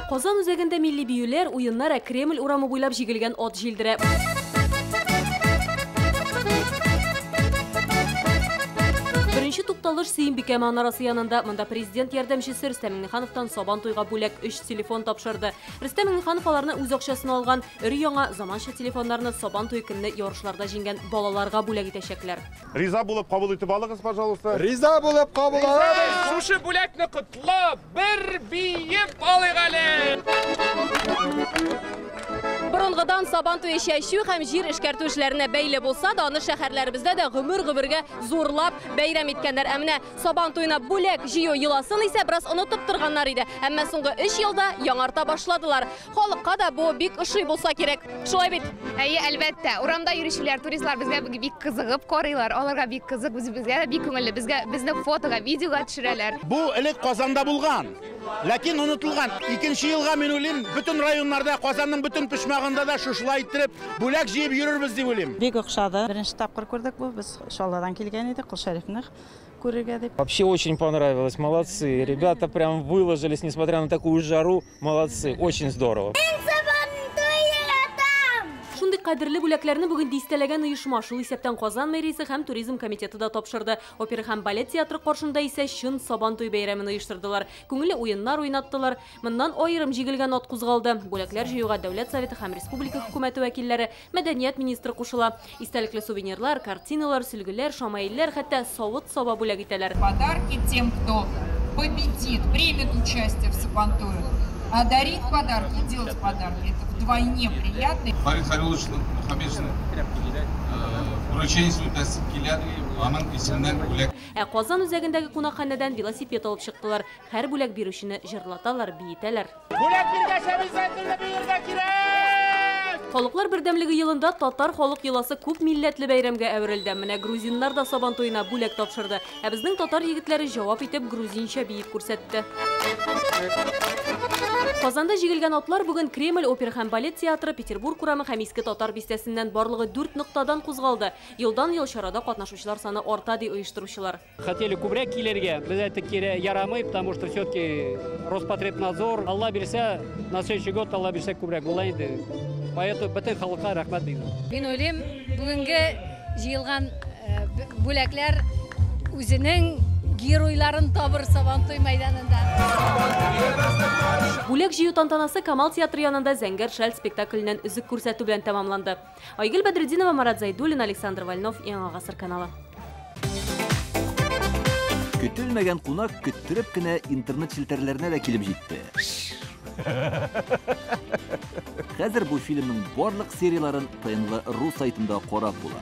Казан үзәгендә милли биюләр, уеннар, ә Кремль урамы буйлап җигелгән ат җилдерә. Беренче тукталыш Сөембикә манарасы янында. Монда президент ярдәмчесе Рөстәм Миңнехановтан Сабан туйга бүләк өч телефон тапшырды. Рөстәм Миңнеханов аларны үз акчасына алган. Өр-яңа, заманча телефоннарны Сабан туе көнне ярышларда җиңгән балаларга бүләк итәчәкләр. Риза булып кабул итеп алыгыз, пожалуйста. Риза булып кабул алабыз. Шушы бүләкне котлап, бер биеп алыйк әле! Борынгыдан Сабан туе чәчү һәм җир эшкәртү эшләренә бәйле булса да, аны шәһәрләребездә дә гомер-гомергә зурлап бәйрәм иткәннәр. Ә менә Сабан туена бүләк җыю йоласын исә бераз онытып торганнар иде. Әмма соңгы өч елда яңарта башладылар. Халыкка да бу бик ошый булса кирәк. Шулай бит? Әйе, әлбәттә. Урамда йөрүчеләр, туристлар безгә бик кызыгып карыйлар. Аларга бик кызык, үзебезгә дә бик күңелле. Безгә безне фотога, видеога төшерәләр. Бу элек Казанда булган, ләкин онытылган. Икенче елга, мин уйлыйм, бөтен районнарда, Казанның бөтен почмагында да шушылай иттереп бүләк җыеп йөрербез дип уйлыйм. Бик охшады. Беренче тапкыр күрдек бу. Без Чаллыдан килгән идек, Кол Шәрифне күрергә дип. Вообще очень понравилось, молодцы. Ребята прям выложились, несмотря на такую жару, молодцы, очень здорово. Шундый кадерле бүләкләрне бүген дистәләгән оешма, шул исәптән Казан мэриясе һәм туризм комитеты да тапшырды. Опера һәм балет театры каршында исә чын Сабантуй бәйрәмен оештырдылар. Күңелле уеннар уйнаттылар. Моннан аерым җигелгән ат кузгалды. Бүләкләр җыюга Дәүләт Советы һәм республика хөкүмәте вәкилләре, мәдәният министры кушыла. Истәлекле сувенирлар, картиналар, сөлгеләр, шамаилләр, хәтта савыт-саба бүләк итәләр. Подарки тем, кто победит, примет участие в Сабантуе. А дарить подарки, делать подарки, это вдвойне приятно. Фарид Халилович Мухаметшин вручение үтәсе килә, аның исеменнән бүләк. Ә Казан үзәгендәге кунакханәдән велосипед алып чыктылар. Һәр бүләк бирүчене җырлаталар, биетәләр. Бүләк биргәч, обязательно биергә кирәк! Халыклар бердәмлеге елында татар халык йоласы күп милләтле бәйрәмгә әверелде. Менә грузиннар да Сабан туена бүләк тапшырды. Ә безнең татар егетләре җавап итеп грузинча биеп күрсәтте. Казанда җигелгән атлар бүген Кремль опера һәм балет театры, Петербург урамы һәм Иске Татар бистәсеннән барлыгы дүрт ноктадан кузгалды. Елдан-ел чарада катнашучылар саны арта, ди оештыручылар. Хотели күбрәк килергә, без әйттек кире ярамый, потому что все-таки Роспотребнадзор, Алла бирсә, на следующий год Алла бирсә күбрәк була инде. Поэтому бөтен халыкка рәхмәт дибез. Мин уйлыйм, бүгенге җыелган бүләкләр үзенең геройларын табыр Сабантуй мәйданында. Бүләк җыю тантанасы Камал театры янында Зәңгәр шәл спектакленнән өзек күрсәтү белән тәмамланды. Айгөл Бәдретдинова, Марат Зәйдуллин, Александр Вольнов, Яңа Гасыр каналы. Көтелмәгән кунак көттереп кенә интернет челтәрләренә дә килеп җитте. Хәзер бу фильмның барлык серияләрен ТНВ ру сайтында карап була.